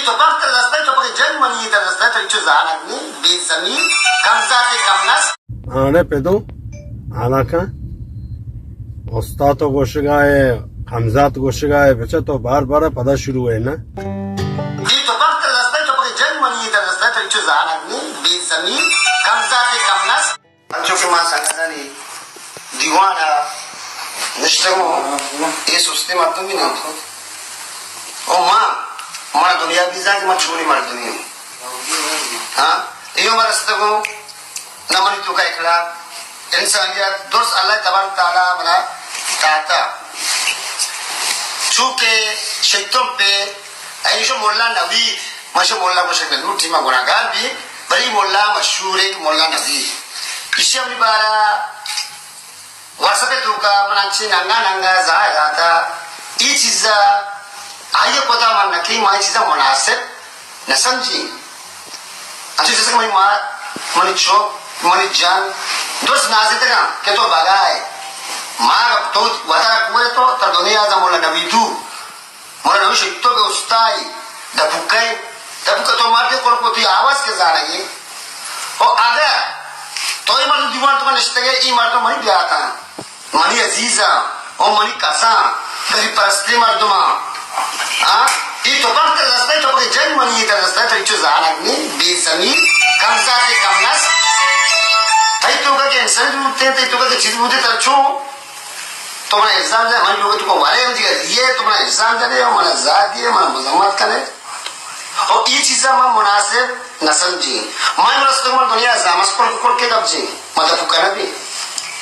تو بخت دستا، تو پکے جن منی دستا، تو چو زانگ نی، بے زمین، کم ذات، کم نسل۔ آنے پہ دو، حالانکہ استاد تو گوشگا ہے، کم ذات گوشگا ہے، بچہ تو بار بار پدا شروع ہے نا۔ تو بخت دستا، تو پکے جن منی دستا، تو چو زانگ نی، بے زمین، کم ذات، کم نسل۔ انچو کہ ما سنگتانی دیوان ء نشتگوں، اے سستے مردم بھی نہیں۔ او ما، منا دنیا بیزا کہ ما چونی مردمی ہوں۔ ہاں، ایو ما رستگوں، نہ منی توکا اخلاق، انسانیت، درست اللہ تبارک تعالی منا داتا۔ چونکہ شیطان پہ ایشو مولا نوید، ماشو مولا گوشگ نہ لوٹی، ما گناہگار بھی، بلے مولا مشہور ہے کہ مولا نبی۔ ایشی ہمیں بارا واٹس ایپ توکا من انچی ننگا ننگا زاہ داتا۔ ای چیزا آئیے پتا من نکی، ما ای چیزا مناسب نہ سمجھی۔ انچی جیسے کہ منی مات، منی چوک، منی جان، درست نازی تکا کہ تو بگائے۔ ما تو وطا کوئے تو تا دنیا دا مولا نبی دو۔ مولا نبی شکتو کہ استائی، دپوکے، دپوکے تو مردے کل کو تی آواز کے زانگی۔ او اگر تو ای مردم دیوان تو نشتگے، ای مردم منی بیاتا، منی عزیزا، او منی کسا، غریب پرستی مردما۔ ہاں؟ ای تو بخت دستا، تو پکے جن منی دستا، تو چو زانگ نی، بے زمین، کم ذات، کم نسل۔ تئی توکا کہ انسان بوتے، تئی توکا کہ چیز بوتے، تر چون تو منا الزام دے، من لوگ تو کو والے ہم دیگه دیے، تو منا الزام دے، منا زاد دیے، منا مذمت کنے۔ او ای چیزا من مناسب نہ سمجھی۔ من رستو من دنیا زامس کل کل کے گپ جی، من دپو کنا بھی۔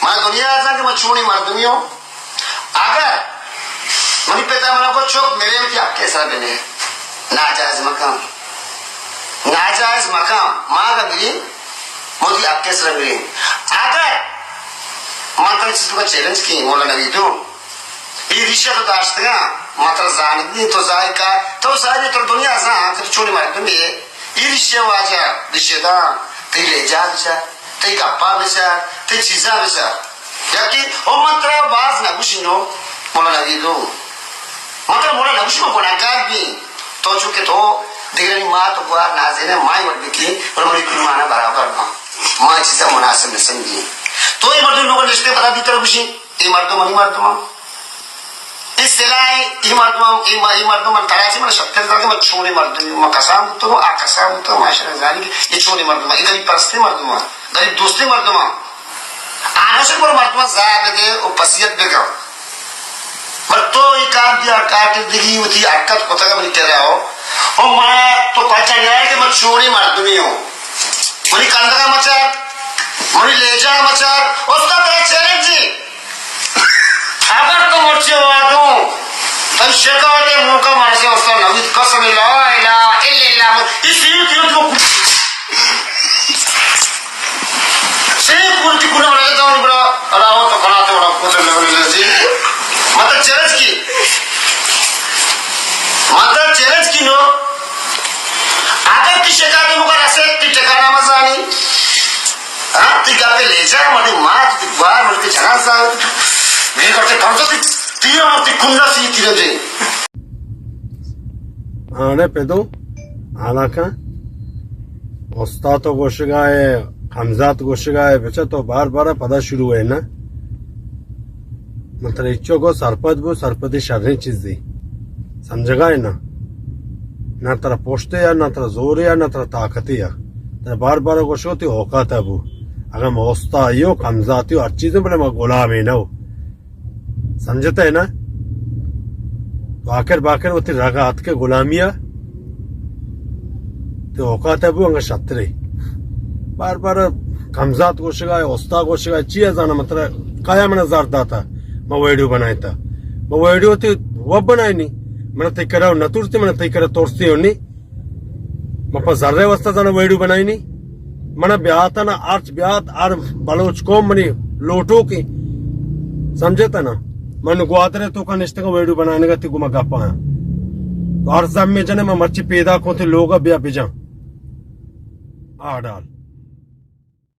من دنیا زان کہ من چونی مردمی ہوں۔ اگر منی پتا منا کو چوک میرے کی حق کے سر بنے، ناجائز مکان، ناجائز مکان، ما گندگی موتی حق کے سر بنے۔ اگر من ترا چیز کو چیلنج کی مولا نبی تو، ای ریشہ تو داشتگا، ما ترا زانگی تو ذائقہ، تو ساری تو دنیا زان کہ تو چونی مردمی ہے۔ ای ریشہ واجہ، ریشہ دان، تی لے جان چا، تی گپا بچار، تی چیزا بچار۔ یکی او من ترا باز نگوشی نو، مولا نبی دو۔ من ترا مولا نگوشی من گناہگار بی۔ تو چونکہ تو دیگرانی مات و گوار نازینے مائی وقت بکی، اور منی کل مانا برابر با۔ ما چیزا مناسب نسمجھی۔ تو ای مردم لوگ نشتے پتا دی ترا گوشی۔ اے مردم منی مردم، اے سلاہ، اے مردم، اے م-، اے مردم من ترا چی من شتر دار کہ من چونی مردم، من کسان بوتگوں، آ کسان بوتگوں، ما شر زانی کہ اے چونی مردم، اے غریب پرستی مردم، غریب دوستی مردم۔ آنشر پر مردم زا بدے و پسیت بکن۔ بل تو اے کار بیا کار کردگی وتی حرکت کتگ منی کرا ہو۔ او ما تو پجا نیائے کہ من چونی مردمی ہوں۔ منی کندگا مچار، منی لیجا مچار، استاد ترا چیلنج جی۔ اگر تو مرچی وادوں، تئی شکایت موقع مارسے استاد نوید قسم لا الہ الا اللہ، اسی کیوں تو سے پورتی کنا رہتا ہوں بڑا، اللہ تو کنا تو بڑا پوتر لگنے لگی۔ مطلب چیلنج کی، مطلب چیلنج کی نو، اگر کی شکایت موقع رسے، تی ٹھکانا مزانی۔ ہاں، تی گپے لیجا، مردی مات، تی گوار، مردی جنازہ، یہ کرتے کم تو تی، تیرا مردی کنڈا سی تیرا دے۔ آنے پہ دو، حالانکہ استاد تو گوشگا ہے، حمزات گوشگا ہے، بچہ تو بار بار پدا شروع ہے نا۔ من ترا ہچو گو سرپد بو، سرپدی شریں چیزے۔ سمجھگا ہے نا؟ نہ ترا پشتے یا، نہ ترا زورے یا، نہ ترا طاقتے یا۔ ترا بار بار گوشو تی اوقات بو۔ اگر ما استائی و کمزاتی و ہر چیزیں بلے ما غلامے نہ ہو۔ سمجھتا ہے نا؟ باکر باکر وتی رگا اتکے غلامی ء۔ تو اوقات ء بو انگا شترے۔ بار بار کمزات گوشگا ہے، استا گوشگا ہے، چی ء زانا من ترا کایا منا زر داتا، ما ویڈیو بنائیتا۔ ما ویڈیو تی وب بنائینی۔ من تئی کرا نہ ترسی، من تئی کرا ترسی ہونی۔ من پہ زرے واسطہ زانا ویڈیو بنائینی۔ من بیات نا، ہرچ بیات، ہر بلوچ قوم منی لوٹوکیں۔ سمجھتا نا؟ من گوادرے توکا نشتگا ویڈیو بنائینگا تی گما گپا ہاں۔ تو ہر زمے جنے من مرچی پیدا کن تی لوگا بیا بجان۔ آ ڈال۔